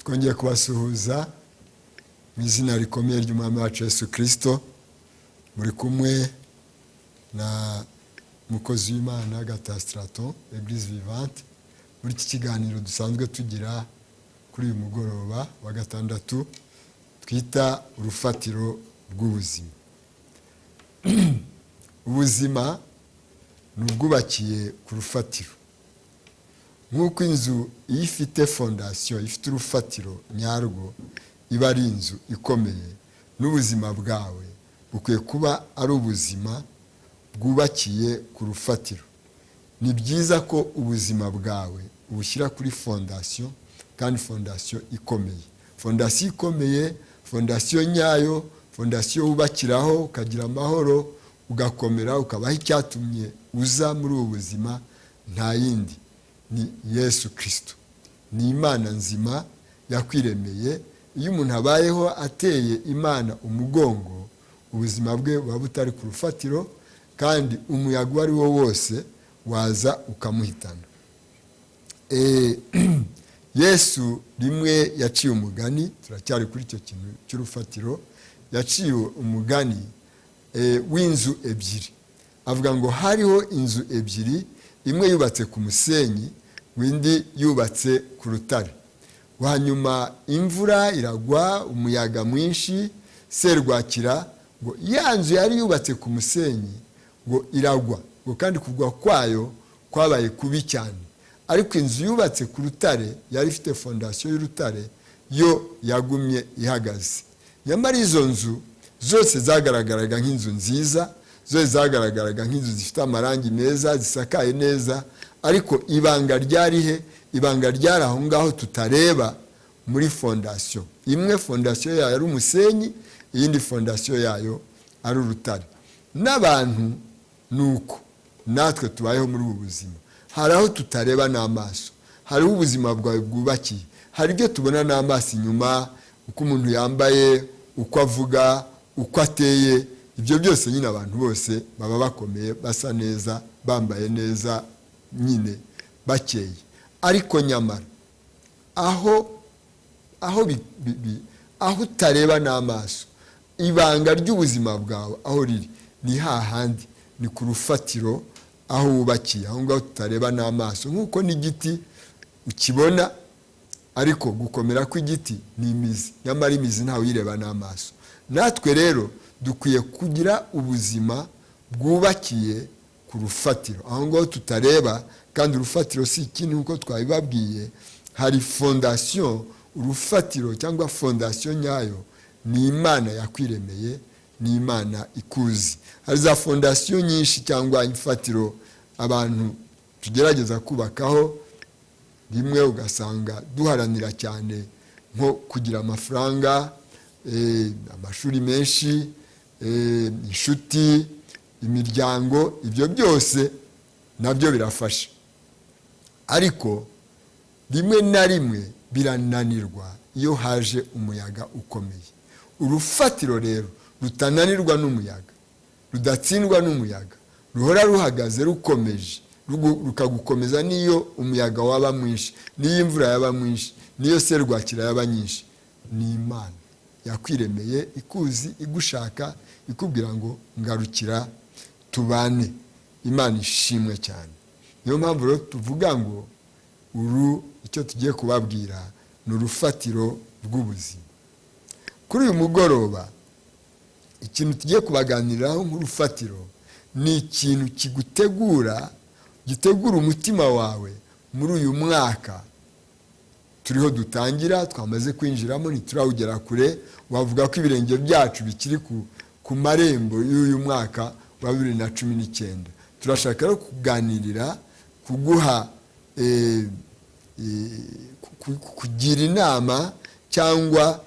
Twongeye kubasuhuza mu izina rikomeye ry'Umwami wacu Yesu Kirisito. Muri kumwe na mukozi w'Imana Gatasitarato, Eglise Vivante, muri iki kiganiro dusanzwe tugira kuri uyu mugoroba wa gatandatu twita "Urufatiro rw'Ubuzima". Ubuzima ni ubwubakiye ku rufatiro. Nk'uko inzu iyo ifite fondasiyo, ifite urufatiro nyarwo, iba ari inzu ikomeye, n'ubuzima bwawe bukwiye kuba ari ubuzima bwubakiye ku rufatiro. Ni byiza ko ubuzima bwawe ubushyira kuri fondasiyo, kandi fondasiyo ikomeye, fondasiyo ikomeye, fondasiyo nyayo, fondasiyo wubakiraho ukagira amahoro, ugakomera, ukabaho. Icyatumye uza muri ubu buzima nta yindi, ni Yesu Kirisito, ni Imana nzima yakwiremeye. Iyo umuntu abayeho ateye Imana umugongo, ubuzima bwe buba butari ku rufatiro, kandi umuyaga uwo ari wo wose waza ukamuhitana. Yesu rimwe yaciye umugani, turacyari kuri icyo kintu cy'urufatiro, yaciye umugani w'inzu ebyiri. Avuga ngo hariho inzu ebyiri, imwe yubatse ku musenyi, indi yubatse ku rutare. Hanyuma imvura iragwa, umuyaga mwinshi, serwakira, ngo ya nzu yari yubatse ku musenyi ngo iragwa, ngo kandi kugwa kwayo kwabaye kubi cyane. Ariko inzu yubatse ku rutare, yari ifite fondasiyo y'urutare, yo yagumye ihagaze. Nyamara izo nzu zose zagaragaraga nk'inzu nziza, zose zagaragaraga nk'inzu zifite amarangi meza, zisakaye neza. Ariko ibanga ryari he? Ibanga ryari aho ngaho tutareba, muri fondasiyo. Imwe fondasiyo yayo ari umusenyi, iyindi fondasiyo yayo ari urutare. N'abantu ni uko, natwe tubayeho muri ubu buzima, hari aho tutareba n'amaso, hariho ubuzima bwawe bwubakiye. Hari ibyo tubona n'amaso inyuma, uko umuntu yambaye, uko avuga, uko ateye, ibyo byose nyine abantu bose baba bakomeye, basa neza, bambaye neza, nyine bakeye. Ariko nyamara aho utareba n'amaso, ibanga ry'ubuzima bwawe aho riri ni hahandi, ni ku rufatiro, aho wubakiye, aho ngaho tutareba n'amaso. Nk'uko n'igiti ukibona, ariko gukomera kw'igiti ni imizi, nyamara imizi ntawe uyireba n'amaso. Natwe rero dukwiye kugira ubuzima bwubakiye ku rufatiro, aho ngaho tutareba. Kandi urufatiro si ikindi, nk'uko twabibabwiye, hari fondasiyo. Urufatiro cyangwa fondasiyo nyayo ni Imana yakwiremeye, ni Imana ikuzi. Hari za fondasiyo nyinshi cyangwa imfatiro abantu tugerageza kubakaho. Rimwe ugasanga duharanira cyane nko kugira amafaranga, amashuri menshi, inshuti, imiryango. Ibyo byose nabyo birafasha, ariko rimwe na rimwe birananirwa iyo haje umuyaga ukomeye. Urufatiro rero rutananirwa n'umuyaga, rudatsindwa n'umuyaga, ruhora ruhagaze rukomeje, rukagukomeza n'iyo umuyaga waba mwinshi, n'iyo imvura yaba mwinshi, n'iyo serwakira yaba nyinshi, ni Imana yakwiremeye, ikuzi, igushaka, ikubwira ngo "Ngarukira tubane". Imana ishimwe cyane. Niyo mpamvu rero tuvuga ngo uru icyo tugiye kubabwira ni urufatiro rw'ubuzima. Kuri uyu mugoroba, ikintu tugiye kubaganiriraho nk'urufatiro ni ikintu kigutegura, gitegura umutima wawe muri uyu mwaka turiho dutangira. Twamaze kwinjiramo, ntiturawugera kure. Wavuga ko ibirenge byacu bikiri ku marembo y'uyu mwaka wa 2019. Turashaka rero kuganirira, kuguha, kugira inama cyangwa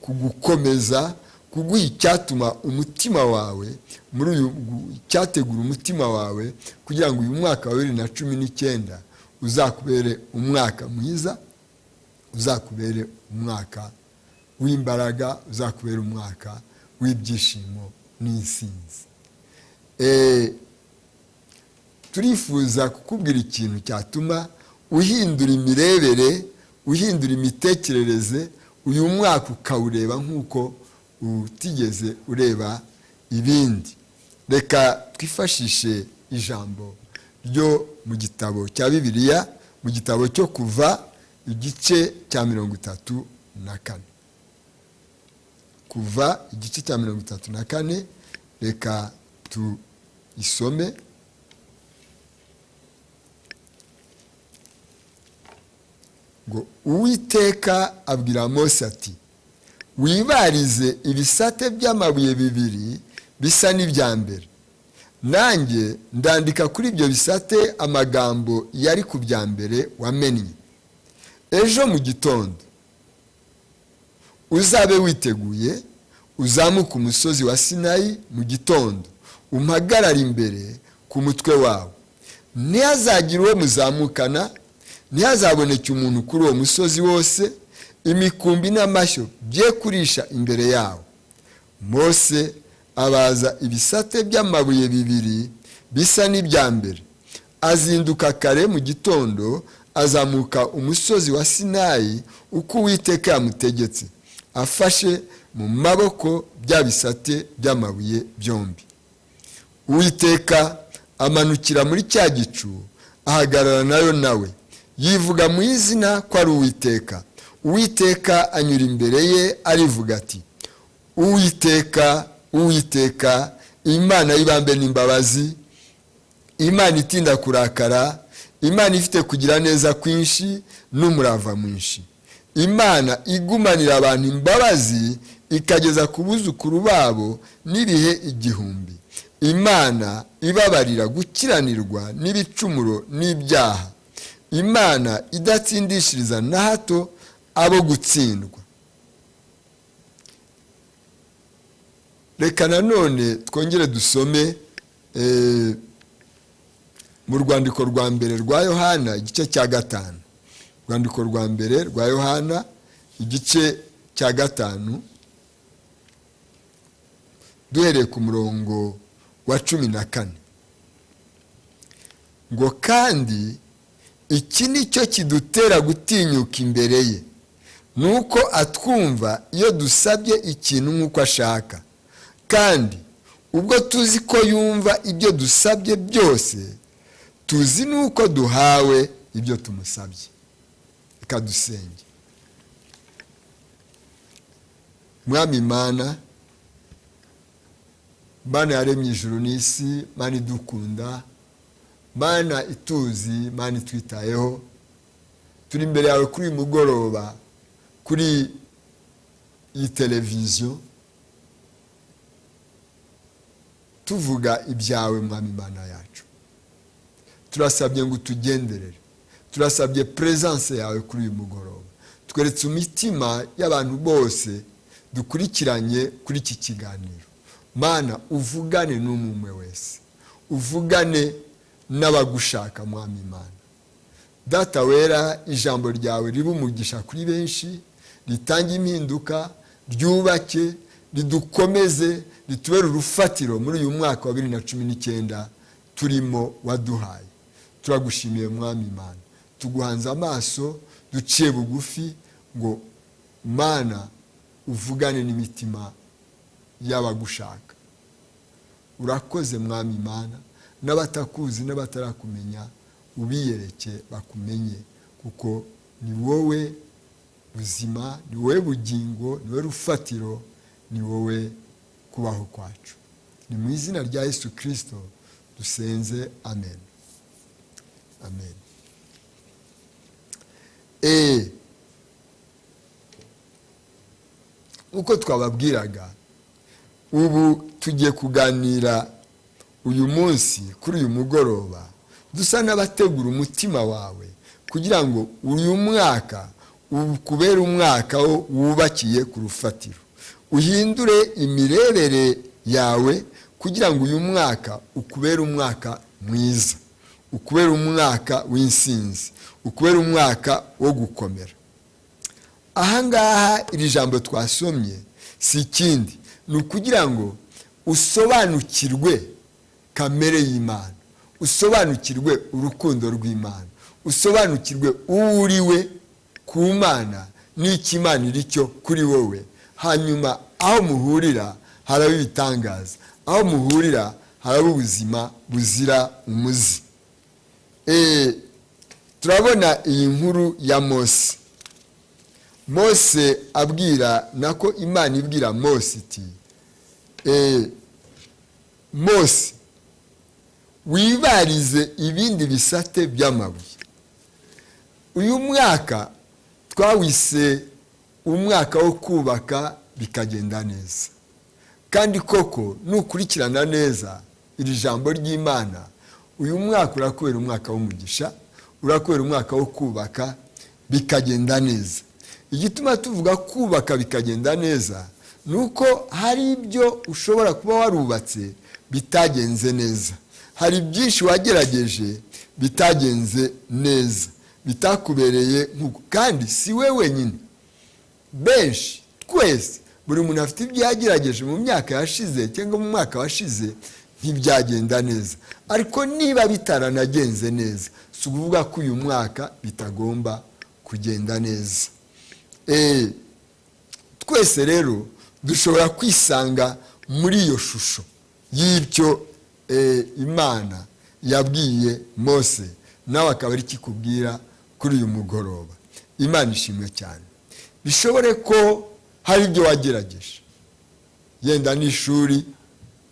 kugukomeza, kuguha icyatuma umutima wawe muri uyu, icyategura umutima wawe kugira ngo uyu mwaka wa 2019 uzakubere umwaka mwiza, uzakubere umwaka w'imbaraga, uzakubere umwaka w'ibyishimo n'insinzi. Turifuza kukubwira ikintu cyatuma uhindura imirebere. uhindura imitekerereze, uyu mwaka ukawureba nk'uko utigeze ureba ibindi. Reka twifashishe ijambo ryo mu gitabo cya Bibiliya, mu gitabo cyo Kuva, igice cya 34. Kuva igice cya 34, reka tuyisome. Ngo Uwiteka abwira Mose ati: wibarize ibisate by'amabuye bibiri bisa n'ibya mbere, nanjye ndandika kuri ibyo bisate amagambo yari ku bya mbere wamennye. Ejo mu gitondo uzabe witeguye, uzamuke umusozi wa Sinayi mu gitondo, umpagarare imbere ku mutwe wawe. Ntihazagire uwo muzamukana, ntihazaboneke umuntu kuri uwo musozi wose, imikumbi n'amashyo bye kurisha imbere yawo. Mose abaza ibisate by'amabuye bibiri bisa n'ibya mbere, azinduka kare mu gitondo, azamuka umusozi wa Sinayi uko Uwiteka yamutegetse, afashe mu maboko bya bisate by'amabuye byombi. Uwiteka amanukira muri cya gicu, ahagarara nayo nawe, yivuga mu izina ko ari Uwiteka. Uwiteka anyura imbere ye arivuga ati: Uwiteka, Uwiteka, Imana y'ibambe n'imbabazi, Imana itinda kurakara, Imana ifite kugira neza kwinshi n'umurava mwinshi, Imana igumanira abantu imbabazi ikageza ku buzukuru babo n'ibihe 1000, Imana ibabarira gukiranirwa n'ibicumuro n'ibyaha, Imana idatsindishiriza na hato abo gutsindwa. Reka nanone twongere dusome mu rwandiko rwa mbere rwa Yohana igice cya 5. Rwandiko rwa mbere rwa Yohana igice cya 5, duhereye ku murongo wa 14. Ngo kandi iki ni cyo kidutera gutinyuka imbere ye, nuko atwumva iyo dusabye ikintu nk'uko ashaka. Kandi ubwo tuzi ko yumva ibyo dusabye byose, tuzi nuko duhawe ibyo tumusabye. Reka dusenge. Mwami Imana, Mana yaremye ijuru n'isi, Mana idukunda, Mana ituzi, Mana itwitayeho, turi imbere yawe kuri uyu mugoroba, kuri iyi televiziyo, tuvuga ibyawe Mwami Imana yacu. Turasabye ngo utugenderere, turasabye presence yawe kuri uyu mugoroba. Tweretse imitima y'abantu bose dukurikiranye kuri iki kiganiro. Mana, uvugane n'umwe wese, uvugane n'abagushaka Mwami Imana. Data wera, ijambo ryawe ribe umugisha kuri benshi, ritange impinduka, ryubake, ridukomeze, ritubere urufatiro muri uyu mwaka wa 2019 turimo waduhaye. Turagushimiye Mwami Imana, tuguhanze amaso, duciye bugufi ngo Mana uvugane n'imitima y'abagushaka. Urakoze Mwami Imana, n'abatakuzi n'abatarakumenya ubiyereke bakumenye, kuko ni wowe buzima, ni wowe bugingo, ni wowe rufatiro, ni wowe kubaho kwacu. Ni mu izina rya Yesu Kristo dusenze, amen. Amen. Uko twababwiraga, ubu tugiye kuganira uyu munsi kuri uyu mugoroba, dusa n'abategura umutima wawe kugira ngo uyu mwaka ukubere umwaka wubakiye ku rufatiro, uhindure imirebere yawe kugira ngo uyu mwaka ukubere umwaka mwiza, ukubere umwaka w'insinzi, ukubere umwaka wo gukomera. Ahangaha iri jambo twasomye si ikindi, ni ukugira ngo usobanukirwe kamere y'Imana, usobanukirwe urukundo rw'Imana, usobanukirwe uwo uriwe ku Mana n'icyo Imana iri cyo kuri wowe. Hanyuma aho muhurira haraba ibitangaza, aho muhurira haraba ubuzima buzira umuze. Turabona iyi nkuru ya Mose. Mose abwira, nako Imana ibwira Mose iti: "Mose, wibarize ibindi bisate by'amabuye." Uyu mwaka twawise umwaka wo kubaka bikagenda neza, kandi koko nukurikirana neza iri jambo ry'Imana, uyu mwaka urakubera umwaka w'umugisha, urakubera umwaka wo kubaka bikagenda neza. Igituma tuvuga kubaka bikagenda neza ni uko hari ibyo ushobora kuba warubatse bitagenze neza, hari byinshi wagerageje bitagenze neza, bitakubereye nk'uko. Kandi si we wenyine, benshi, twese, buri muntu afite ibyo yagerageje mu myaka yashize cyangwa mu mwaka washize ntibyagenda neza. Ariko niba bitaranagenze neza, si ukuvuga ko uyu mwaka bitagomba kugenda neza. Twese rero dushobora kwisanga muri iyo shusho y'ibyo Imana yabwiye Mose, nawe akaba ari kikubwira kuri uyu mugoroba. Imana ishimwe cyane. Bishobore ko hari ibyo wagerageje, yenda n'ishuri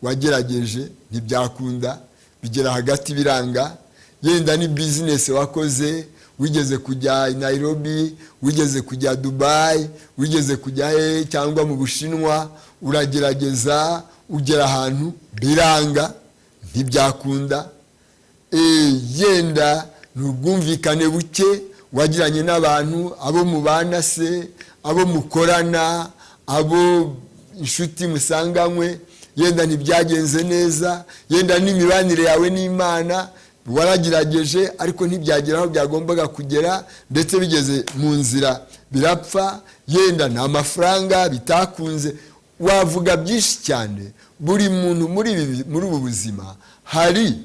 wagerageje ntibyakunda, bigera hagati biranga, yenda ni business wakoze, wigeze kujya i Nairobi, wigeze kujya Dubayi, wigeze kujya he cyangwa mu Bushinwa, uragerageza ugera ahantu biranga, ntibyakunda. Yenda ni ubwumvikane buke wagiranye n'abantu, abo mubana se, abo mukorana, abo inshuti musanganywe, yenda ntibyagenze neza. Yenda n'imibanire yawe n'Imana, waragerageje ariko ntibyagera aho byagombaga kugera, ndetse bigeze mu nzira birapfa. Yenda ni amafaranga bitakunze. Wavuga byinshi cyane. Buri muntu muri ubu buzima hari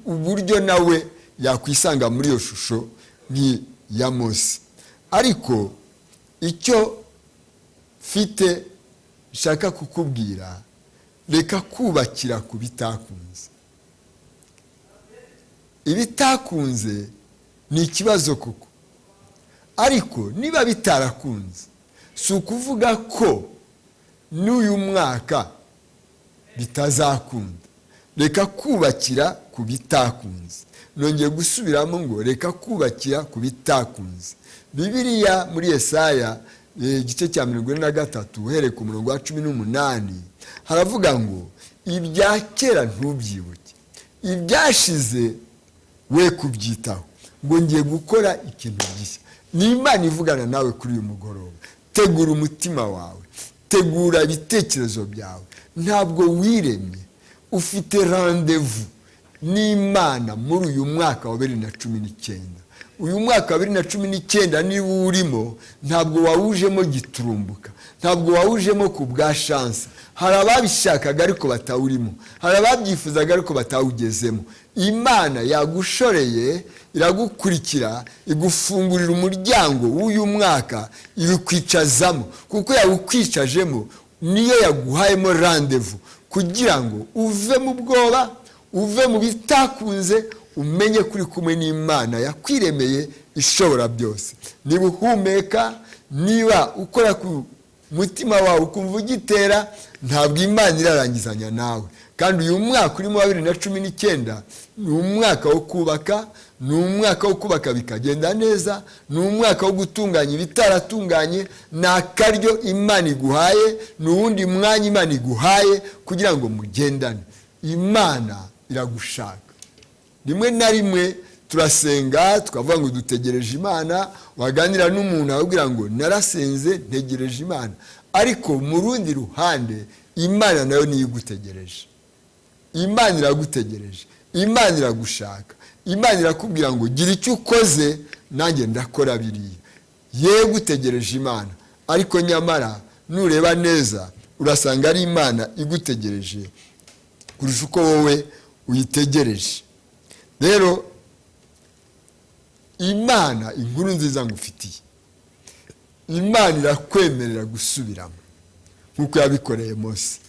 uburyo nawe yakwisanga muri iyo shusho nk'iya Mose. Ariko icyo mfite nshaka kukubwira, reka kubakira ku bitakunze. Ibitakunze ni ikibazo koko, ariko niba bitarakunze si ukuvuga ko n'uyu mwaka bitazakunda. Reka kubakira ku bitakunze. Nongeye gusubiramo ngo reka kubakira ku bitakunze. Bibiliya muri Yesaya igice cya 43, uhereye ku murongo wa 18, haravuga ngo: "Ibya kera ntubyibuke, ibyashize we kubyitaho," ngo ngiye gukora ikintu gishya. Ni Imana ivugana nawe kuri uyu mugoroba. Tegura umutima wawe, tegura ibitekerezo byawe. Ntabwo wiremye, ufite rendez-vous n'Imana muri uyu mwaka wa 2019. Uyu mwaka wa 2019 niba uwurimo, ntabwo wawujemo giturumbuka, ntabwo wawujemo ku bwa chance. Hari ababishakaga ariko batawurimo, hari ababyifuzaga ariko batawugezemo. Imana yagushoreye, iragukurikira, igufungurira umuryango w'uyu mwaka, ibikwicazamo. Kuko yawukwicajemo, niyo yaguhayemo rendez-vous kugira ngo uve mu bwoba, uve mu bitakunze, umenye ko uri kumwe n'Imana yakwiremeye, ishobora byose. Niba uhumeka, niba ukora ku mutima wawe ukumva ugitera, ntabwo Imana irarangizanya nawe. Kandi uyu mwaka urimo wa 2019 ni umwaka wo kubaka, ni umwaka wo kubaka bikagenda neza, ni umwaka wo gutunganya ibitaratunganye. Ni akaryo Imana iguhaye, ni uwundi mwanya Imana iguhaye kugira ngo mugendane. Imana iragushaka. Rimwe na rimwe turasenga tukavuga ngo dutegereje Imana, waganira n'umuntu akabwira ngo narasenze, ntegereje Imana. Ariko mu rundi ruhande Imana nayo niyo igutegereje. Imana iragutegereje, Imana iragushaka, Imana irakubwira ngo gira icyo ukoze, nanjye ndakora biriya. Yego, utegereje Imana, ariko nyamara nureba neza urasanga ari Imana igutegereje kurusha uko wowe uyitegereje. Rero Imana, inkuru nziza ngufitiye, Imana irakwemerera gusubiramo nk'uko yabikoreye Mose.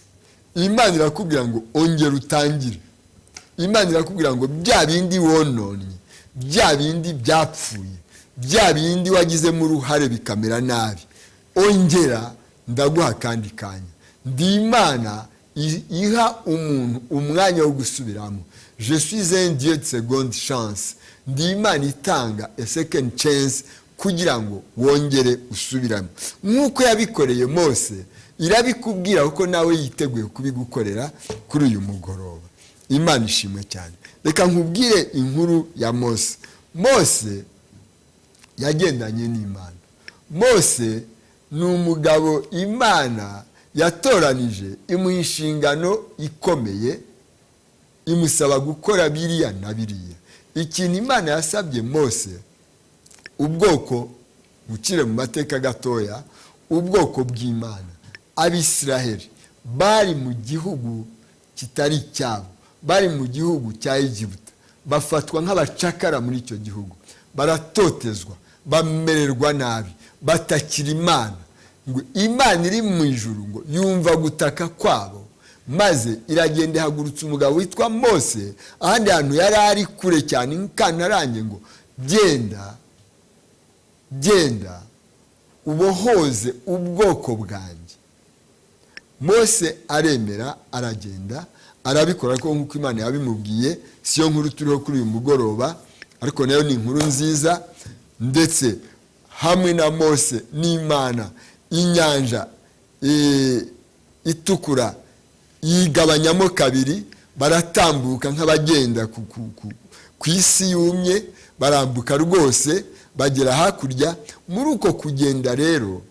Imana irakubwira ngo ongera utangire. Imana irakubwira ngo bya bindi wononnye, bya bindi byapfuye, bya bindi wagizemo uruhare bikamera nabi, ongera, ndaguha akandi kanya. Ndi Imana iha umuntu umwanya wo gusubiramo. Je suis un Dieu de seconde chance. Ndi Imana itanga a second chance kugira ngo wongere usubiramo. Nk'uko yabikoreye Mose, irabikubwira kuko nawe yiteguye kubigukorera kuri uyu mugoroba. Imana ishimwe cyane. Reka nkubwire inkuru ya Mose. Mose yagendanye n'Imana. Mose ni umugabo Imana yatoranije, imuha inshingano ikomeye, imusaba gukora biriya na biriya. Ikintu Imana yasabye Mose, ubwoko bukire mu mateka gatoya, ubwoko bw'Imana, Abisiraheli, bari mu gihugu kitari icyabo, bari mu gihugu cya Egiputa, bafatwa nk'abacakara muri icyo gihugu, baratotezwa, bamererwa nabi, batakira Imana. Ngo Imana iri mu ijuru ngo yumva gutaka kwabo, maze iragenda ihagurutsa umugabo witwa Mose ahandi hantu yari ari kure cyane nkantarange, ngo genda, genda ubohoze ubwoko bwanjye. Mose aremera, aragenda, arabikora ko nk'uko Imana yabimubwiye. Siyo nkuru turiho kuri uyu mugoroba, ariko nayo ni inkuru nziza. Ndetse hamwe na Mose n'Imana, Inyanja Itukura yigabanyamo kabiri, baratambuka nk'abagenda ku isi yumye, barambuka rwose bagera hakurya. Muri uko kugenda rero,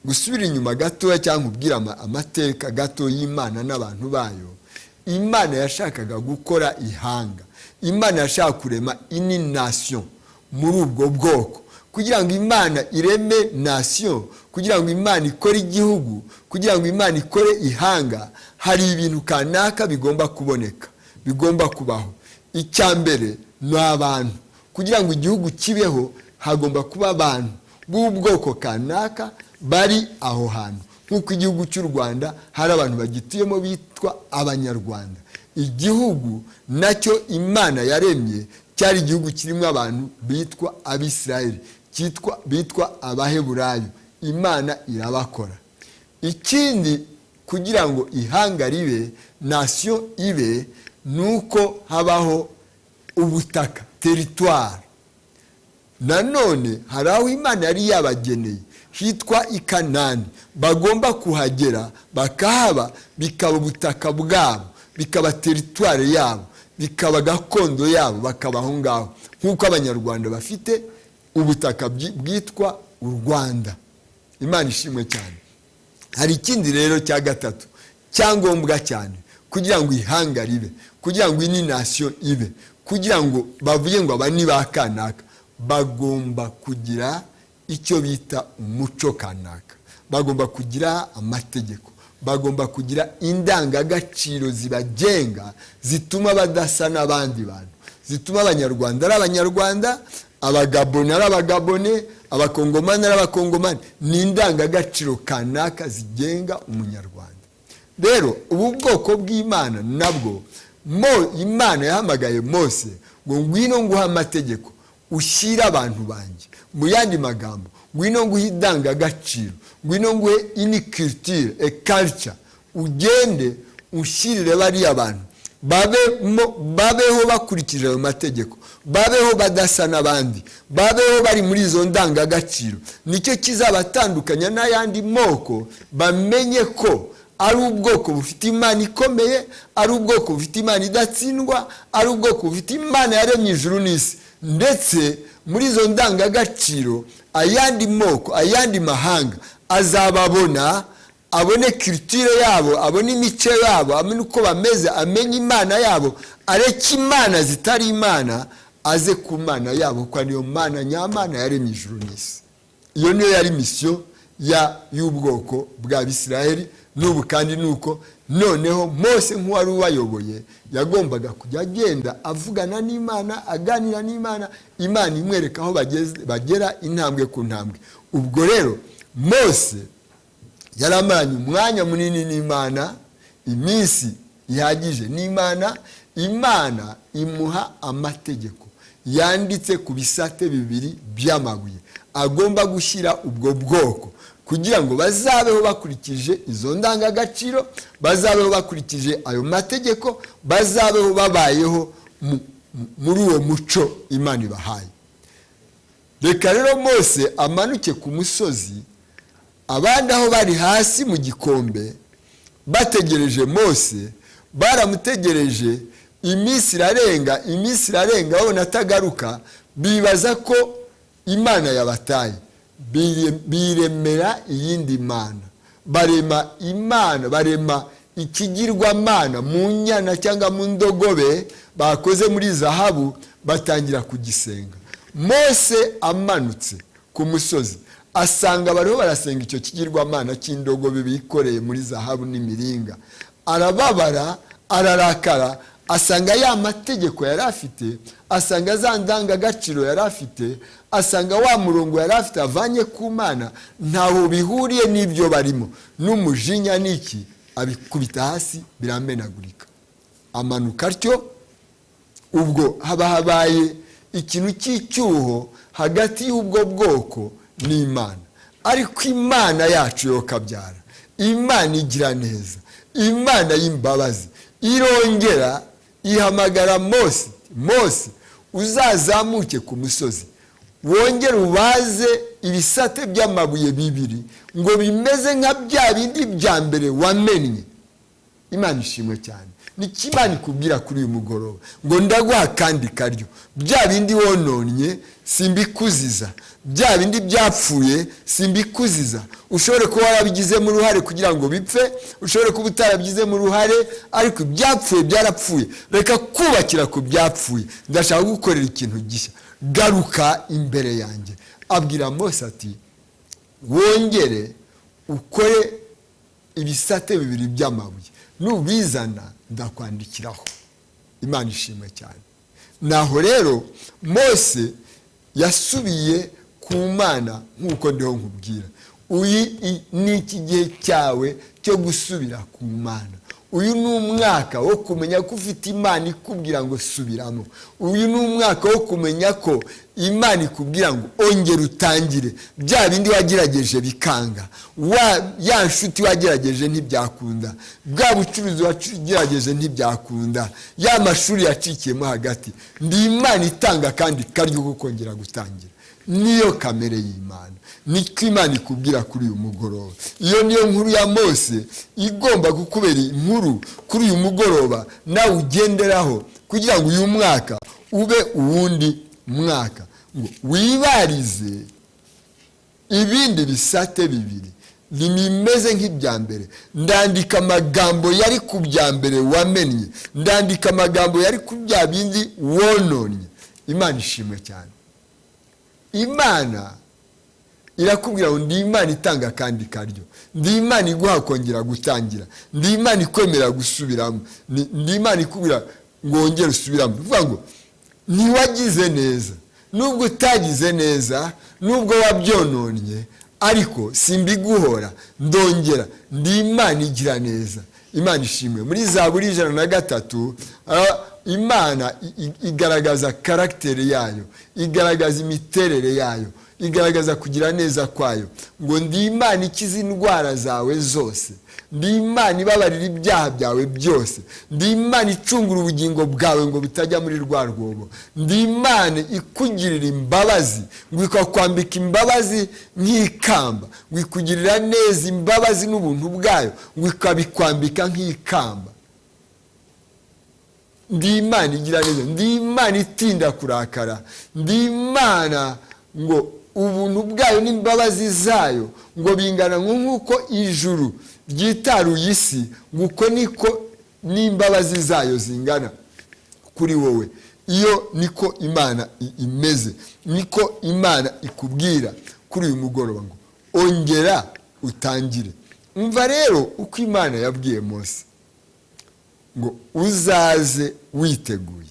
gusubira inyuma gatoya cyangwa ubwira amateka gato y'Imana n'abantu bayo, Imana yashakaga gukora ihanga, Imana yashaka kurema une nation muri ubwo bwoko. Kugira ngo Imana ireme nation, kugira ngo Imana ikore igihugu, kugira ngo Imana ikore ihanga, hari ibintu kanaka bigomba kuboneka, bigomba kubaho. Icya mbere ni abantu. Kugira ngo igihugu kibeho, hagomba kuba abantu b'ubwoko kanaka bari aho hantu. Nk'uko igihugu cy'u Rwanda hari abantu bagituyemo bitwa Abanyarwanda, igihugu nacyo Imana yaremye cyari igihugu kirimo abantu bitwa Abisirayeli, bitwa Abaheburayo. Imana irabakora. Ikindi, kugira ngo ihanga ribe, nation ibe, ni uko habaho ubutaka, territoire. Nanone hari aho Imana yari yabageneye hitwa i Kanani, bagomba kuhagera bakahaba, bikaba ubutaka bwabo, bikaba territoire yabo, bikaba gakondo yabo, bakaba aho ngaho, nk'uko Abanyarwanda bafite ubutaka bwitwa u Rwanda. Imana ishimwe cyane. Hari ikindi rero cya gatatu cyangombwa cyane kugira ngo ihanga ribe, kugira ngo une nation ibe, kugira ngo bavuge ngo aba ni ba kanaka: bagomba kugira icyo bita umuco kanaka, bagomba kugira amategeko, bagomba kugira indangagaciro zibagenga, zituma badasa n'abandi bantu, zituma Abanyarwanda ari Abanyarwanda, Abagabone ari Abagabone, Abakongomani ari Abakongomani. Ni indangagaciro kanaka zigenga Umunyarwanda. Rero ubu bwoko bw'Imana nabwo, mo Imana yahamagaye Mose ngo ngwino nguhe amategeko ushyire abantu banjye. Mu yandi magambo, ngwino nguhe indangagaciro, ngwino nguhe une culture, a culture, ugende ushyirire bariya bantu, babemo, babeho bakurikije ayo mategeko, babeho badasa n'abandi, babeho bari muri izo ndangagaciro. Nicyo kizabatandukanya n'ayandi moko, bamenye ko ari ubwoko bufite Imana ikomeye, ari ubwoko bufite Imana idatsindwa, ari ubwoko bufite Imana yaremye ijuru n'isi. Ndetse muri izo ndangagaciro, ayandi moko, ayandi mahanga azababona, abone culture yabo, abone imico yabo, amenye uko bameze, amenye Imana yabo, areke imana zitari imana, aze ku Mana yabo, kuko niyo Mana nyamana yaremye ijuru n'isi. Iyo niyo yari mission y'ubwoko bw'Abisiraheli. N'ubu kandi ni uko noneho Mose nk'uwari ubayoboye yagombaga kujya agenda avugana n'Imana, aganira n'Imana, Imana imwereka aho bagera intambwe ku ntambwe. Ubwo rero Mose yari amaranye umwanya munini n'Imana, iminsi ihagije n'Imana. Imana imuha amategeko yanditse ku bisate bibiri by'amabuye agomba gushyira ubwo bwoko kugira ngo bazabeho bakurikije izo ndangagaciro, bazabeho bakurikije ayo mategeko, bazabeho babayeho muri uwo muco Imana ibahaye. Reka rero Mose amanuke ku musozi, abandi aho bari hasi mu gikombe bategereje Mose, baramutegereje iminsi irarenga, iminsi irarenga, babona atagaruka, bibaza ko Imana yabataye, biremera iyindi mana, barema imana, barema ikigirwamana mu nyana cyangwa mu ndogobe bakoze muri zahabu, batangira kugisenga. Mose amanutse ku musozi asanga bariho barasenga icyo kigirwamana cy'indogobe bikoreye muri zahabu n'imiringa. Arababara, ararakara, asanga ya mategeko yari afite, asanga za ndangagaciro yari afite, asanga wa murongo yari afite avanye ku Mana ntaho bihuriye n'ibyo barimo, n'umujinya n'iki, abikubita hasi biramenagurika, amanuka atyo. Ubwo haba habaye ikintu cy'icyuho hagati y'ubwo bwoko n'Imana. Ariko Imana yacu yo kabyara, Imana igira neza, Imana y'imbabazi, irongera ihamagara Mose, Mose uzazamuke ku musozi wongere ubaze ibisate by'amabuye bibiri ngo bimeze nka bya bindi bya mbere wamennye. Imana ishimwe cyane. Niki Imana ikubwira kuri uyu mugoroba? Ngo ndaguha kandi karyo, bya bindi wononnye simbikuziza, bya bindi byapfuye simbikuziza. Ushobore kuba warabigizemo uruhare kugira ngo bipfe, ushobore kuba utarabigizemo uruhare, ariko ibyapfuye byarapfuye. Reka kubakira ku byapfuye, ndashaka gukorera ikintu gishya, garuka imbere yanjye. Abwira Mose ati wongere ukore ibisate bibiri by'amabuye, nubizana ndakwandikiraho. Imana ishimwe cyane. Naho rero Mose yasubiye ku Mana nk'uko ndiho nkubwira, uyu ni iki gihe cyawe cyo gusubira ku Mana. Uyu ni umwaka wo kumenya ko ufite Imana ikubwira ngo subiramo. Uyu ni umwaka wo kumenya ko Imana ikubwira ngo ongera utangire bya bindi wagerageje bikanga, ya nshuti wagerageje ntibyakunda, bwa bucuruzi wagerageje ntibyakunda, ya mashuri yacikiyemo hagati. Ndi Imana itanga kandi karyo ko kongera gutangira. Niyo kamere y'Imana, niko Imana ikubwira kuri uyu mugoroba. Iyo niyo nkuru ya Mose igomba kukubera inkuru kuri uyu mugoroba, nawe ugenderaho kugira ngo uyu mwaka ube uwundi mwaka, ngo wibarize ibindi bisate bibiri bimeze nk'ibya mbere. Ndandika amagambo yari ku bya mbere wamennye, ndandika amagambo yari ku bya bindi wononnye. Imana ishimwe cyane. Imana irakubwira ngo ndi Imana itanga kandi karyo, ndi Imana iguha kongera gutangira, ndi Imana ikwemera gusubiramo, ndi Imana ikubwira ngo wongere usubiramo. Bivuga ngo ntiwagize neza, nubwo utagize neza, nubwo wabyononnye, ariko simbiguhora, ndongera, ndi Imana igira neza. Imana ishimwe. Muri Zaburi 103 Imana igaragaza karagiteri yayo, igaragaza imiterere yayo, igaragaza kugira neza kwayo. Ngo ndi Imana ikiza indwara zawe zose, ndi Imana ibabarira ibyaha byawe byose, ndi Imana icungura ubugingo bwawe ngo butajya muri rwa rwobo, ndi Imana ikugirira imbabazi ngo ikakwambika imbabazi nk'ikamba, ngo ikugirira neza imbabazi n'ubuntu bwayo ngo ikabikwambika nk'ikamba. Ndi Imana igira neza, ndi Imana itinda kurakara, ndi Imana ngo ubuntu bwayo n'imbabazi zayo ngo bingana nk'uko ijuru ryitaruye isi, ngo uko niko n'imbabazi zayo zingana kuri wowe. Iyo niko Imana imeze, niko Imana ikubwira kuri uyu mugoroba ngo ongera utangire. Umva rero uko Imana yabwiye Mose ngo uzaze witeguye,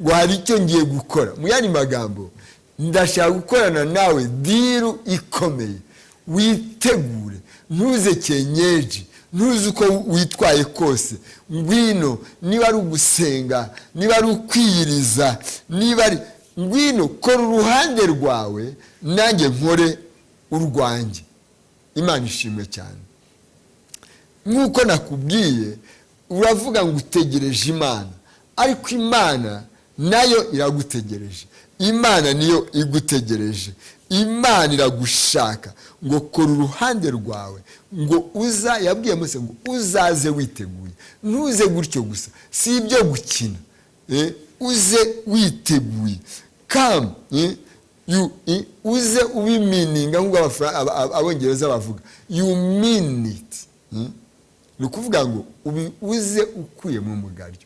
ngo hari icyo ngiye gukora. Mu yandi magambo, ndashaka gukorana nawe deal ikomeye, witegure, ntuze kenyeji, ntuze uko witwaye kose, ngwino. Niba ari ugusenga, niba ari ukwiyiriza, niba ari, ngwino, kora uruhande rwawe, nanjye nkore urwanjye. Imana ishimwe cyane. Nk'uko nakubwiye, uravuga ngo utegereje Imana, ariko Imana nayo iragutegereje. Imana niyo igutegereje. Imana iragushaka ngo kora uruhande rwawe, ngo uza, yabwiye Mose ngo uzaze witeguye, ntuze gutyo gusa, si ibyo gukina, uze witeguye. Come, uze ubimeaninga, nk'uko Abongereza bavuga, you mean it. Ni ukuvuga ngo uze ukuye mu mugaryo,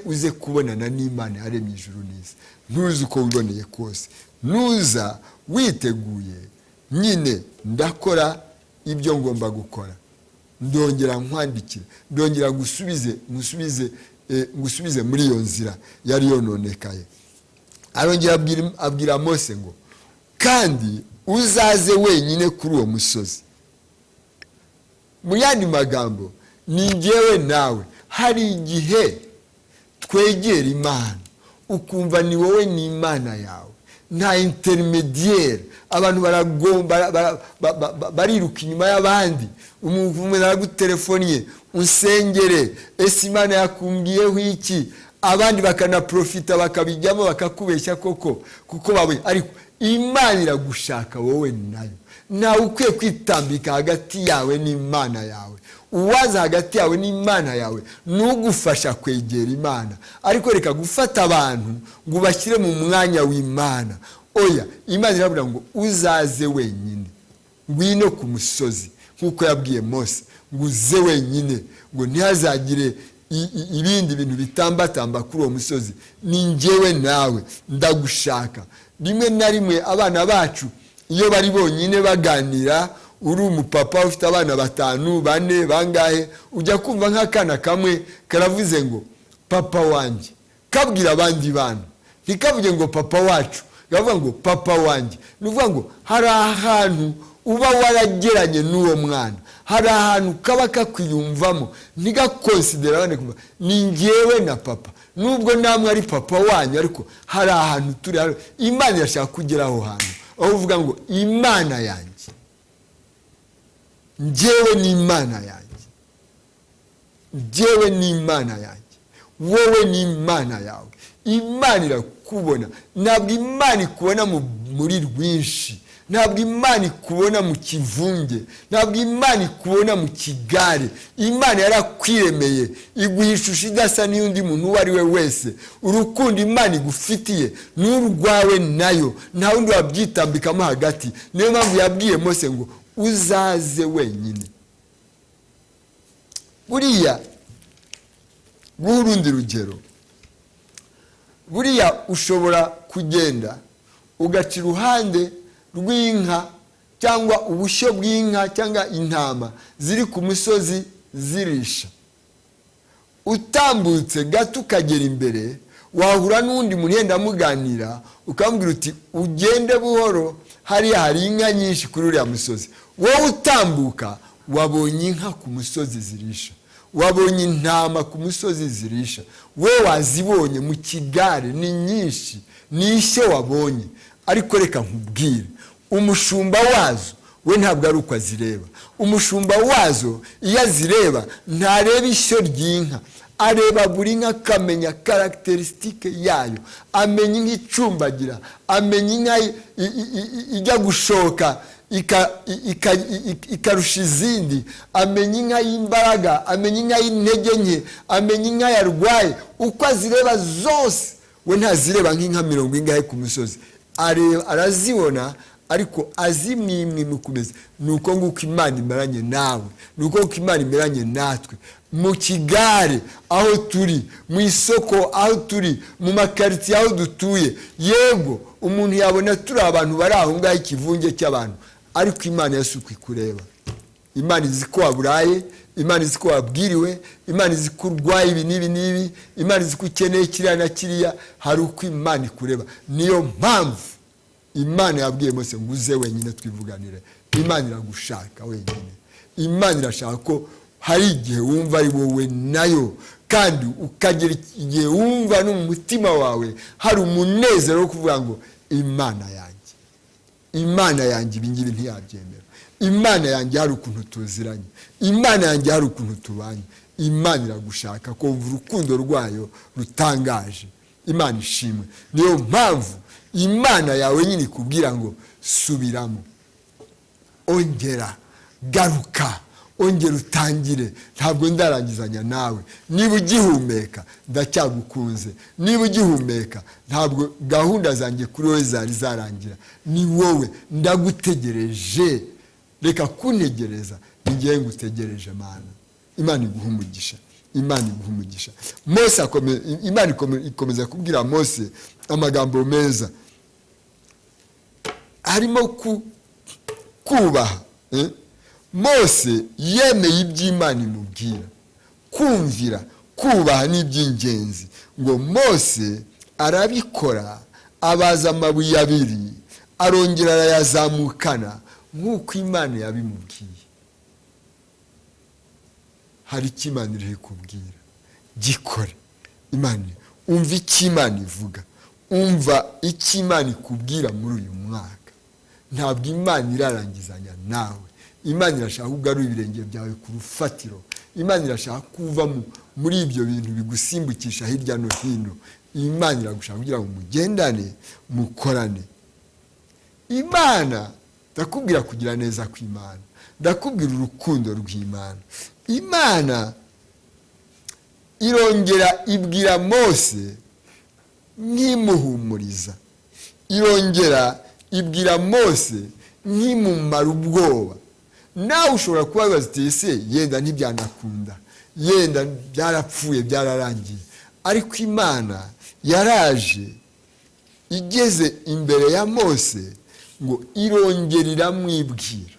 uze kubonana n'Imana yaremye ijuru n'isi, ntuze uko wiboneye kose. Nuza witeguye nyine, ndakora ibyo ngomba gukora, ndongera nkwandikire, ndongera ngusubize muri iyo nzira yari yononekaye. Arongera abwira Mose ngo kandi uzaze wenyine kuri uwo musozi. Mu yandi magambo, ni ngewe nawe. Hari igihe twegera Imana ukumva ni wowe n'Imana yawe, nta intermédiaire. Abantu baragomba bariruka inyuma y'abandi. Umuntu aragutelefoniye, unsengere, ese Imana yakumbwiyeho iki? Abandi bakanaprofita, bakabijyamo, bakakubeshya koko kuko babonye, ariko Imana iragushaka wowe nayo. Ntawe ukwiye kwitambika hagati yawe n'Imana yawe. Uwaza hagati yawe n'Imana yawe ntugufasha kwegera Imana, ariko reka gufata abantu ngo ubashyire mu mwanya w'Imana. Oya, Imana irabura ngo uzaze wenyine, ngwino ku musozi, nk'uko yabwiye Mose ngo uze wenyine, ngo ntihazagire ibindi bintu bitambatamba kuri uwo musozi, ni ngewe nawe, ndagushaka. Rimwe na rimwe abana bacu iyo bari bonyine baganira, uri umupapa ufite abana batanu, bane, bangahe, ujya kumva nk'akana kamwe karavuze ngo papa wanjye, kabwira abandi bana, ntikavuge ngo papa wacu, kavuga ngo papa wanjye. Ni ukuvuga ngo hari ahantu uba warageranye n'uwo mwana, hari ahantu kaba kakwiyumvamo, ntigakonsidera abandi, kumva ni ngewe na papa, nubwo namwe ari papa wanyu, ariko hari ahantu turi. Imana irashaka kugera aho hantu aho uvuga ngo Imana yanjye, ngewe ni Imana yanjye, ngewe ni Imana yanjye, wowe ni Imana yawe. Imana irakubona. Ntabwo Imana ikubona muri rwinshi, ntabwo Imana ikubona mu kivunge, ntabwo Imana ikubona mu kigare. Imana yarakwiremeye, iguha ishusho idasa n'iy'undi muntu uwo ari we wese. Urukundo Imana igufitiye ni urwawe nayo, nta wundi wabyitambikamo hagati. Niyo mpamvu yabwiye Mose ngo uzaze wenyine. Buriya guha urundi rugero, buriya ushobora kugenda ugaca iruhande rw'inka cyangwa ubushyo bw'inka cyangwa intama ziri ku musozi zirisha. Utambutse gato ukagera imbere, wahura n'undi muntu yenda amuganira, ukamubwira uti ugende buhoro, hariya hari inka nyinshi kuri uriya musozi. Wowe utambuka wabonye inka ku musozi zirisha, wabonye intama ku musozi zirisha, we wazibonye mu kigare, ni nyinshi, ni ishyo wabonye. Ariko reka nkubwire, umushumba wazo we ntabwo ari uko azireba. Umushumba wazo iyo azireba ntareba ishyo ry'inka, areba buri nka akamenya caractéristique yayo, amenya inka icumbagira, amenya inka ijya gushoka ikarusha izindi, amenya inka y'imbaraga, amenya inka y'intege nke, amenya inka yarwaye. Uko azireba zose, we ntazireba nk'inka mirongo ingahe ku musozi, arazibona ariko azimwimwe mukomeza. Ni uko nguko Imana imeranye nawe, ni uko nguko Imana imeranye natwe. Mu kigare aho turi, mu isoko aho turi, mu makaritsiye aho dutuye, yego umuntu yabona turi abantu bari aho ngaho, ikivunge cy'abantu, ariko Imana yasuku ikureba. Imana izi ko waburaye, Imana izi ko wabwiriwe, Imana izi ko urwaye ibi n'ibi n'ibi, Imana izi ko ukeneye kiriya na kiriya. Hari uko Imana ikureba. Niyo mpamvu Imana yabwiye Mose ngo: "Uze wenyine twivuganire." Imana iragushaka wenyine. Imana irashaka ko hari igihe wumva ari wowe nayo, kandi ukagera igihe wumva no mu mutima wawe hari umunezero wo kuvuga ngo: "Imana yanjye, Imana yanjye, ibi ngibi ntiyabyemera. Imana yanjye hari ukuntu tuziranye, Imana yanjye hari ukuntu tubanye." Imana iragushaka kumva urukundo rwayo rutangaje. Imana ishimwe. Niyo mpamvu Imana yawe nyine ikubwira ngo: "Subiramo, ongera garuka, ongera utangire. Ntabwo ndarangizanya nawe. Niba ugihumeka, ndacyagukunze. Niba ugihumeka, ntabwo gahunda zanjye kuri wowe zari zarangira. Ni wowe ndagutegereje. Reka kuntegereza, ni ngewe ngutegereje." Mana, Imana iguha umugisha, Imana iguha umugisha. Mose, Imana ikomeza kubwira Mose amagambo meza harimo kubaha. Mose yemeye iby'Imana imubwira. Kumvira, kubaha ni iby'ingenzi. Ngo Mose arabikora, abaza amabuye abiri, arongera arayazamukana nk'uko Imana yabimubwiye. Hari icyo Imana iri kubwira, gikore. Imana, umva icyo Imana ivuga, umva icyo Imana ikubwira muri uyu mwaka. Ntabwo Imana irarangizanya nawe. Imana irashaka ugarura ibirenge byawe ku rufatiro. Imana irashaka kuva muri ibyo bintu bigusimbukisha hirya no hino. Imana iragushaka kugira ngo mugendane, mukorane. Imana, ndakubwira kugira neza kw'Imana, ndakubwira urukundo rw'Imana. Imana irongera ibwira Mose nk'imuhumuriza, irongera ibwira Mose nk'imumara ubwoba. Nawe ushobora kuba wibaza uti: "Ese yenda ntibyanakunda, yenda byarapfuye, byararangiye?" Ariko Imana yaraje igeze imbere ya Mose, ngo irongera iramwibwira,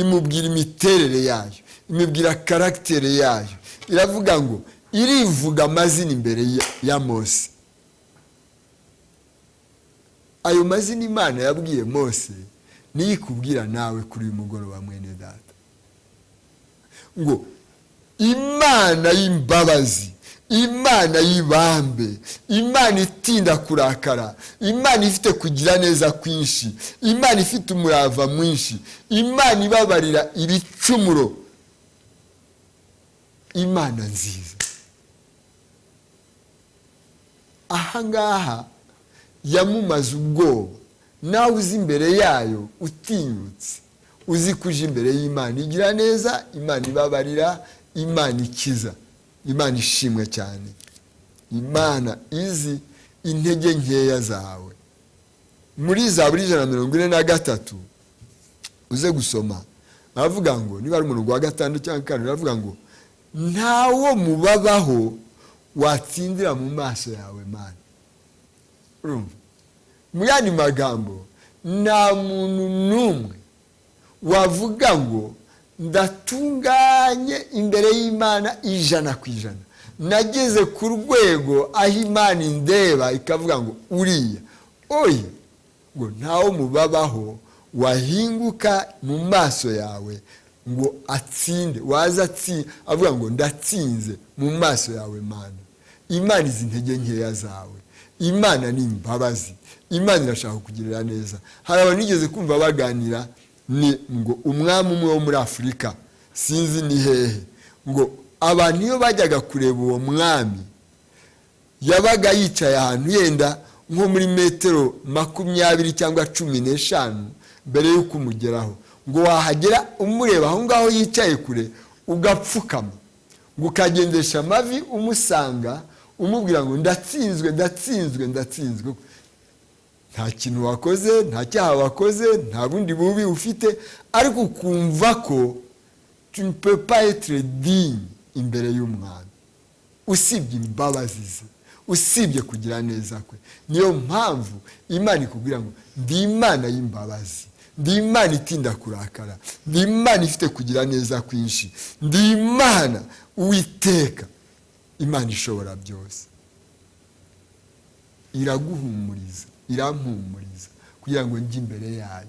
imubwira imiterere yayo, imubwira caractère yayo. Iravuga ngo irivuga amazina imbere ya Mose. Ayo mazina Imana yabwiye Mose niyo ikubwira nawe kuri uyu mugoroba, mwene data, ngo Imana y'imbabazi, Imana y'ibambe, Imana itinda kurakara, Imana ifite kugira neza kwinshi, Imana ifite umurava mwinshi, Imana ibabarira ibicumuro, Imana nziza. Ahangaha yamumaze ubwoba. Nawe uzi imbere yayo utinyutse, uzi ko uje imbere y'Imana igira neza, Imana ibabarira, Imana ikiza. Imana ishimwe cyane. Imana izi intege nkeya zawe. Muri Zaburi 143, uze gusoma, aravuga ngo, niba ari umurongo wa gatanu cyangwa karindwi, aravuga ngo: "Ntawo mubabaho watsindira mu maso yawe, Mana." Urumva, mu yandi magambo, nta muntu n'umwe wavuga ngo: "Ndatunganye imbere y'Imana 100%, nageze ku rwego aho Imana indeba ikavuga ngo uriya." Oya, ngo ntawo mubabaho wahinguka mu maso yawe ngo atsinde, waza avuga ngo: "Ndatsinze mu maso yawe, Mana." Imana izi intege nkeya zawe. Imana ni imbabazi, Imana irashaka kukugirira neza. Hari abantu nigeze kumva baganira, ni ngo umwami umwe wo muri Afurika, sinzi ni hehe, ngo abantu iyo bajyaga kureba uwo mwami, yabaga yicaye ahantu yenda nko muri metero 20 cyangwa 15 mbere y'uko umugeraho. Ngo wahagera umureba aho ngaho yicaye kure, ugapfukama, ngo ukagendesha amavi umusanga, umubwira ngo: "Ndatsinzwe, ndatsinzwe, ndatsinzwe." Nta kintu wakoze, nta cyaha wakoze, nta bundi bubi ufite, ariko ukumva ko tu ne peux pas être digne imbere y'umwami, usibye imbabazi ze, usibye kugira neza kwe. Niyo mpamvu Imana ikubwira ngo: "Ndi Imana y'imbabazi, Ndi Imana itinda kurakara, ndi Imana ifite kugira neza kwinshi, ndi Imana Uwiteka, Imana ishobora byose. Iraguhumuriza, irampumuriza kugira ngo njye imbere yayo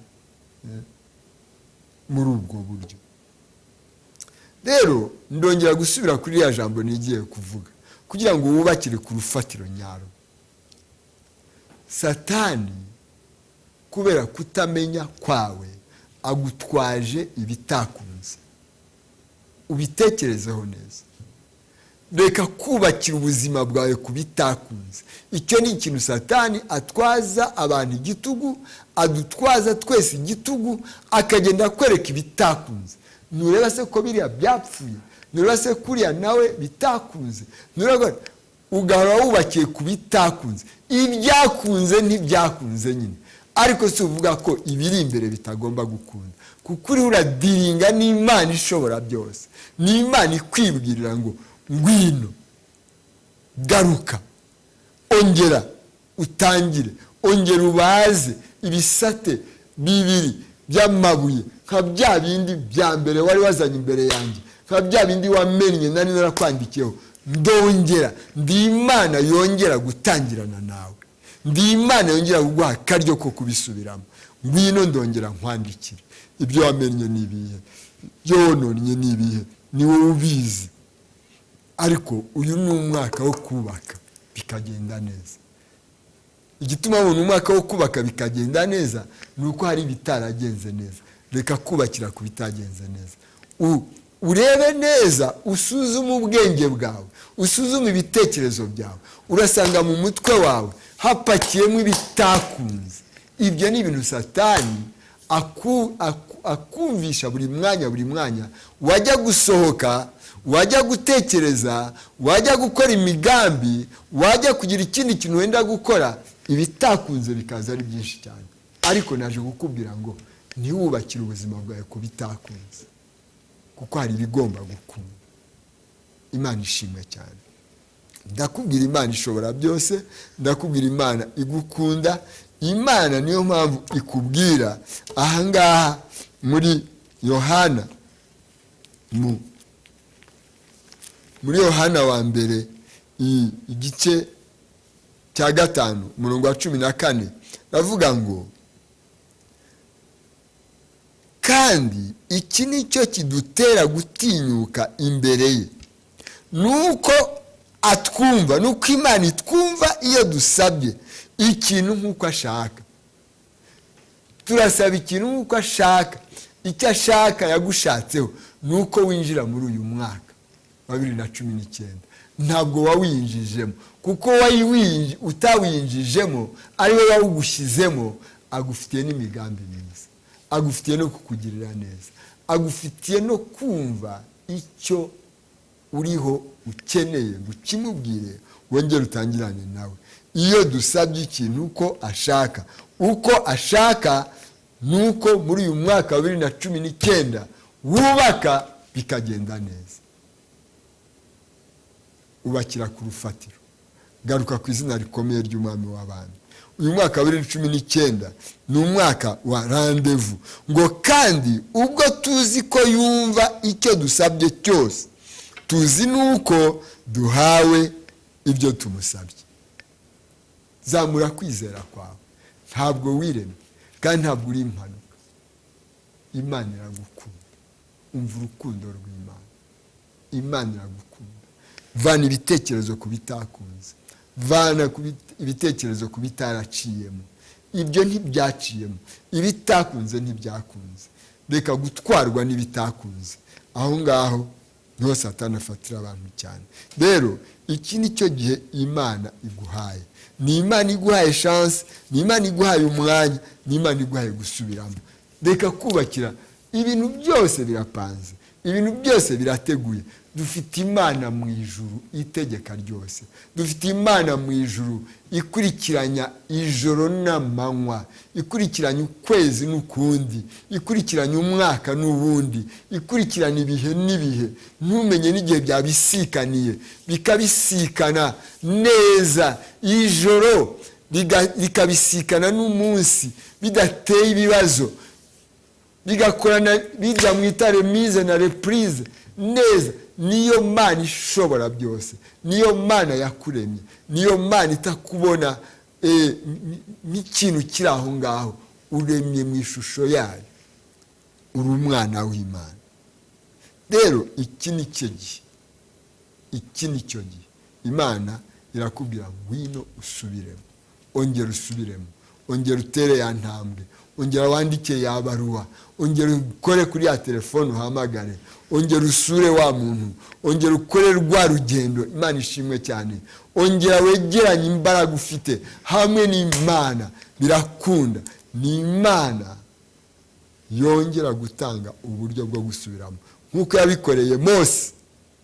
muri ubwo buryo. Rero ndongera gusubira kuri iriya jambo nigiye kuvuga kugira ngo wubakire ku rufatiro nyarwo. Satani kubera kutamenya kwawe agutwaje ibitakunze. Ubitekerezeho neza. Reka kubakira ubuzima bwawe ku bitakunze. Icyo ni ikintu Satani atwaza abantu igitugu, adutwaza twese igitugu, akagenda akwereka ibitakunze. Ntureba se ko biriya byapfuye? Ntureba se kuriya nawe bitakunze? Ntureba? Ugahora wubakiye ku bitakunze. Ibyakunze ntibyakunze nyine, ariko si uvuga ko ibiri imbere bitagomba gukunda, kuko uriho uradealinga n'Imana ishobora byose. Ni Imana ikwibwirira ngo ngwino, garuka, ongera utangire, ongera ubaze ibisate bibiri by'amabuye nka bya bindi bya mbere wari wazanye imbere yanjye, nka bya bindi wamennye nari narakwandikiyeho. Ndongera, ndi Imana yongera gutangirana nawe, ndi Imana yongera kuguha akaryo ko kubisubiramo. Ngwino, ndongera nkwandikire. Ibyo wamennye ni ibihe? Ibyo wononnye ni ibihe? Ni wowe ubizi. Ariko uyu ni umwaka wo kubaka bikagenda neza. Igituma babona umwaka wo kubaka bikagenda neza ni uko hari ibitaragenze neza. Reka kubakira ku bitagenze neza. Urebe neza, usuzume ubwenge bwawe, usuzume ibitekerezo byawe. Urasanga mu mutwe wawe hapakiyemo ibitakunze. Ibyo ni ibintu Satani akumvisha buri mwanya, buri mwanya. Wajya gusohoka, wajya gutekereza, wajya gukora imigambi, wajya kugira ikindi kintu wenda gukora, ibitakunze bikaza ari byinshi cyane. Ariko naje kukubwira ngo ntiwubakire ubuzima bwawe ku bitakunze, kuko hari ibigomba gukunda. Imana ishimwe cyane. Ndakubwira Imana ishobora byose, ndakubwira Imana igukunda. Imana niyo mpamvu ikubwira ahangaha muri Yohana, muri Yohana wa mbere, igice cya 5, umurongo wa 14, ndavuga ngo: "Kandi iki ni cyo kidutera gutinyuka imbere ye, nuko atwumva, nuko Imana itwumva iyo dusabye ikintu nk'uko ashaka." Turasaba ikintu nk'uko ashaka. Icyo ashaka yagushatseho ni uko winjira muri uyu mwaka wa 2019. Ntabwo wawinjijemo, kuko utawinjijemo ari we wawugushyizemo. Agufitiye n'imigambi myiza, agufitiye no kukugirira neza, agufitiye no kumva icyo uriho ukeneye ngo ukimubwire, wongere utangirane nawe. Iyo dusabye ikintu uko ashaka, uko ashaka ni uko muri uyu mwaka wa 2019 wubaka bikagenda neza. Ubakira ku rufatiro. Garuka ku izina rikomeye ry'Umwami w'abami. Uyu mwaka wa 2019 ni umwaka wa rendez-vous. Ngo kandi ubwo tuzi ko yumva icyo dusabye cyose, tuzi n'uko duhawe ibyo tumusabye. Zamura kwizera kwawe. Ntabwo wiremye kandi ntabwo uri impanuka. Imana iragukunda. Umva urukundo rw'Imana. Imana iragukunda. Vana ibitekerezo ku bitakunze, vana ibitekerezo ku bitaraciyemo. Ibyo ntibyaciyemo, ibitakunze ntibyakunze. Reka gutwarwa n'ibitakunze. Aho ngaho niho Satani afatira abantu cyane. Rero iki ni cyo gihe Imana iguhaye. Ni Imana iguhaye chance, ni Imana iguhaye umwanya, ni Imana iguhaye gusubiramo. Reka kubakira. Ibintu byose birapanze, ibintu byose birateguye. Dufite Imana mu ijuru itegeka ryose. Dufite Imana mu ijuru ikurikiranya ijoro n'amanywa, ikurikiranya ukwezi n'ukundi, ikurikiranya umwaka n'ubundi, ikurikirana ibihe n'ibihe. Ntumenye n'igihe byabisikaniye, bikabisikana neza, ijoro rikabisikana n'umunsi bidateye ibibazo. Bigakorana bijya mu i remise na reprise neza. Niyo Mana ishobora byose, niyo Mana yakuremye, niyo Mana itakubona nk'ikintu kiri aho ngaho. Uremye mu ishusho yayo, uri umwana w'Imana. Rero iki ni cyo gihe, iki ni cyo gihe Imana irakubwira: "Ngwino usubiremo, ongera usubiremo, ongera utere ya ntambwe, ongera wandike ya baruwa, ongera ukore kuri ya telefone uhamagare, ongera usure wa muntu, ongera ukore rwa rugendo." Imana ishimwe cyane. Ongera wegeranye imbaraga ufite hamwe n'Imana, birakunda. Ni Imana yongera gutanga uburyo bwo gusubiramo, nk'uko yabikoreye Mose,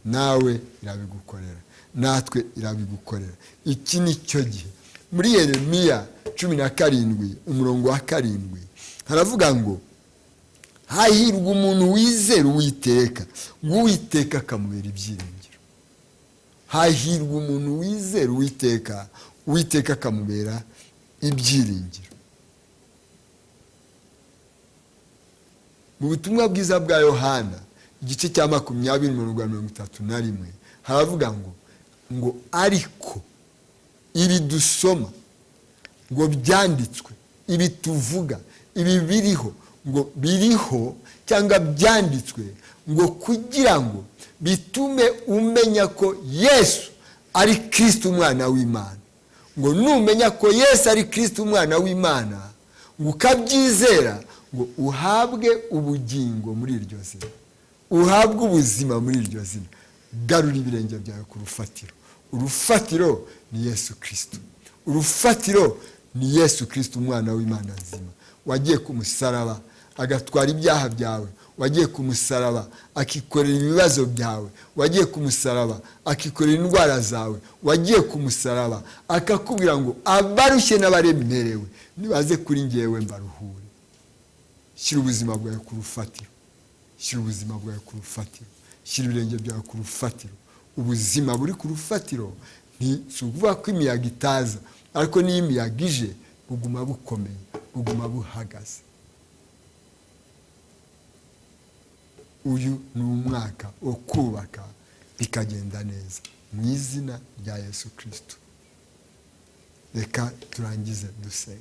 nawe irabigukorera, natwe irabigukorera. Iki ni cyo gihe. Muri Yeremiya 17 umurongo wa 7 haravuga ngo: "Hahirwa umuntu wizera Uwiteka, ngo Uwiteka akamubera ibyiringiro." Hahirwa umuntu wizera Uwiteka, Uwiteka akamubera ibyiringiro. Mu butumwa bwiza bwa Yohana, igice cya 20, umurongo wa 31, haravuga ngo: "Ariko ibi dusoma ngo byanditswe, ibi tuvuga, ibi biriho, ngo biriho cyangwa byanditswe ngo kugira ngo bitume umenya ko Yesu ari Kirisiti umwana w'Imana." Ngo numenya ko Yesu ari Kirisiti umwana w'Imana, ngo ukabyizera, ngo uhabwe ubugingo muri iryo zina, uhabwe ubuzima muri iryo zina. Garura ibirenge byawe ku rufatiro. Urufatiro ni Yesu Kirisito. Urufatiro ni Yesu Kirisito, umwana w'Imana nzima, wagiye ku musaraba agatwara ibyaha byawe, wagiye ku musaraba akikorera ibibazo byawe, wagiye ku musaraba akikorera indwara zawe, wagiye ku musaraba akakubwira ngo: "Abarushye n'abaremerewe nibaze kuri ngewe mbaruhure." Shyira ubuzima bwawe ku rufatiro, shyira ubuzima bwawe ku rufatiro, shyira ibirenge byawe ku rufatiro. Ubuzima buri ku rufatiro, si ukuvuga ko imiyaga itaza, ariko n'iyo imiyaga ije buguma bukomeye, buguma buhagaze. Uyu ni umwaka wo kubaka bikagenda neza mu izina rya Yesu Kirisito. Reka turangize dusenga.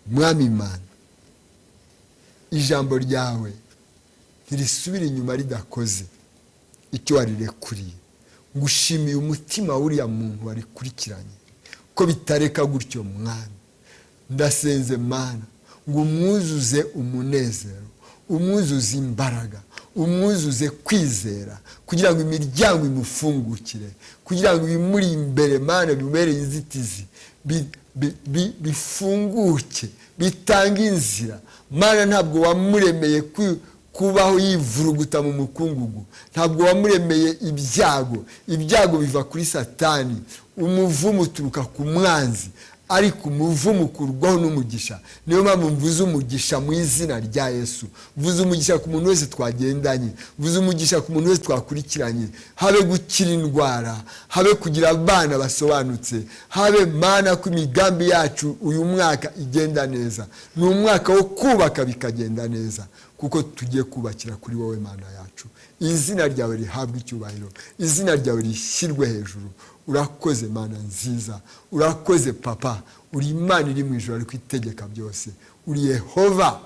Mwami Imana, ijambo ryawe ntirisubira inyuma ridakoze icyo warirekuriye. Ngushimiye umutima w'uriya muntu warikurikiranye, ko bitareka gutyo. Mwami, ndasenze Mana ngo umwuzuze umunezero, umwuzuze imbaraga, umwuzuze kwizera, kugira ngo imiryango imufungukire, kugira ngo ibimuri imbere, Mana, bimubereye inzitizi bifunguke, bitange inzira. Mana, ntabwo wamuremeye kubaho yivuruguta mu mukungugu, ntabwo wamuremeye ibyago. Ibyago biva kuri Satani, umuvumo uturuka ku mwanzi, ariko umuvumo ukurwaho n'umugisha. Niyo mpamvu mvuze umugisha mu izina rya Yesu. Mvuze umugisha ku muntu wese twagendanye, mvuze umugisha ku muntu wese twakurikiranye. Habe gukira indwara, habe kugira abana basobanutse, habe, Mana, ko imigambi yacu uyu mwaka igenda neza. Ni umwaka wo kubaka bikagenda neza, kuko tugiye kubakira kuri wowe, Mana yacu. Izina ryawe rihabwe icyubahiro, izina ryawe rishyirwe hejuru. Urakoze, Mana nziza, urakoze Papa. Uri Imana iri mu ijoro ariko itegeka byose. Uri Yehova.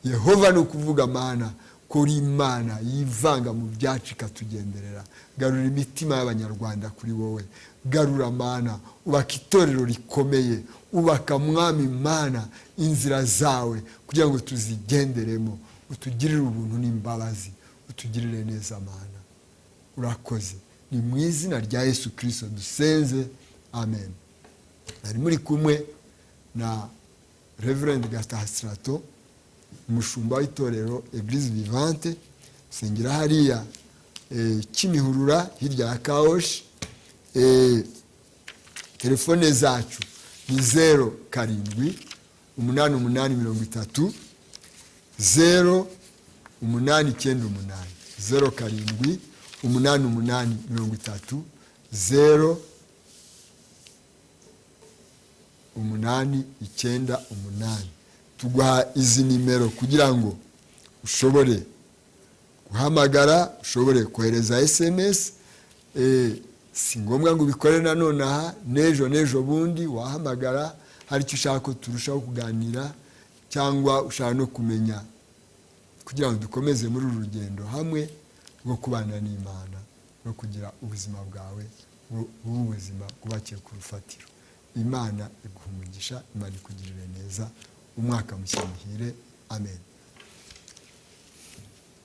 Yehova ni ukuvuga, Mana, ko uri Imana yivanga mu byacu ikatugenderera. Garura imitima y'Abanyarwanda kuri wowe. Garura, Mana, ubaka itorero rikomeye, ubaka, Mwami Mana, inzira zawe kugira ngo tuzigenderemo. Utugirire ubuntu n'imbabazi, utugirire neza, Mana. Urakoze. Ni mu izina rya Yesu Kirisito dusenze, amen. Nari muri kumwe na Reverend Gatasirato, umushumba w'itorero Eglise Vivante. Usengera hariya Kimihurura, hirya ya Kawoshi. Telefone zacu ni 0788300898, 0788300898. Tuguha izi nimero kugira ngo ushobore guhamagara, ushobore kohereza SMS. Si ngombwa ngo ubikore nanone aha, n'ejo n'ejo bundi wahamagara hari icyo ushaka ko turushaho kuganira, cyangwa ushaka no kumenya, kugira ngo dukomeze muri uru rugendo hamwe rwo kubana n'Imana no kugira ubuzima bwawe bube ubuzima bwubakiye ku rufatiro. Imana iguha umugisha, Imana ikugirire neza. Umwaka mushya muhire. Amen.